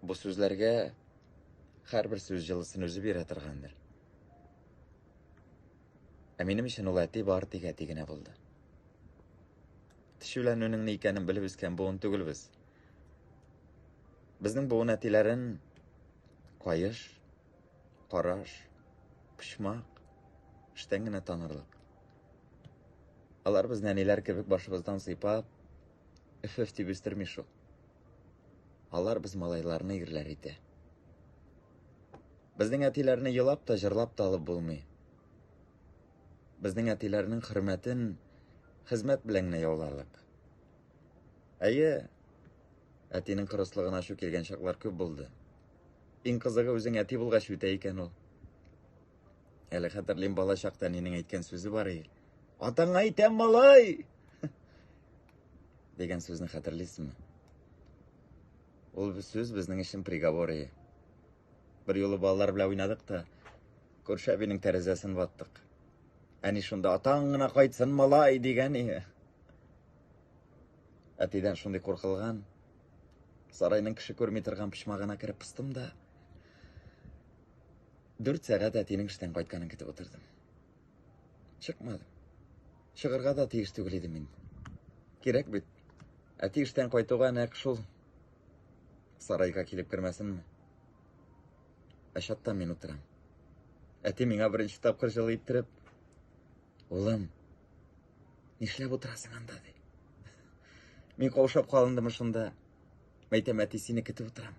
Бу сүзләргә һәрбер сүз җылысын үзе бирә торгандыр. Ә минем өчен ул әти бар тик әти генә булды. Төшүләнүнең ни икәнен белеп үскән буын түгел без. Безнең буын әтиләрен каеш, караш, почмак, эштән генә танырлык. Алар безне әниләр кебек башыбыздан сыйпап, өф-өф дип үстерми шул. Алар без малайларны ирләр итә. Безнең әтиләрне елап та, җырлап та алып булмый. Безнең әтиләрнең хөрмәтен хезмәт белән генә яуларлык. Әйе, әтинең кырыслыгына ачу килгән чаклар күп булды. Иң кызыгы үзең әти булгач үтә икән ул. Әле хәтерлим, бала чакта әнинең әйткән сүзе бар иде. Атаңа әйтәм, малай! Дигән сүзне хәтерлисезме? Ул сүз безнең өчен приговор иде. Бер юлы балалар белән уйнадык та, күрше әбинең тәрәзәсен ваттык. Әни шунда атаң гына кайтсын, малай, дигән иде. Әтидән шундый куркылган. Сарайның кеше күрми торган почмагына кереп пыстым да, дүрт сәгать әтинең эштән кайтканын көтеп утырдым. Чыкмадым. Чыгарга да тиеш түгел идем мин. Кирәк бит. Әти эштән кайтуга нәкъ шул сарайга килеп кермәсенме? Ә чатта мин утырам. Әти миңа беренче тапкыр җылы иттереп, "Улым, нишләп утырасың анда?" ди. Мин каушап калындым шунда. Мәйтәм, әти, сине көтеп утырам.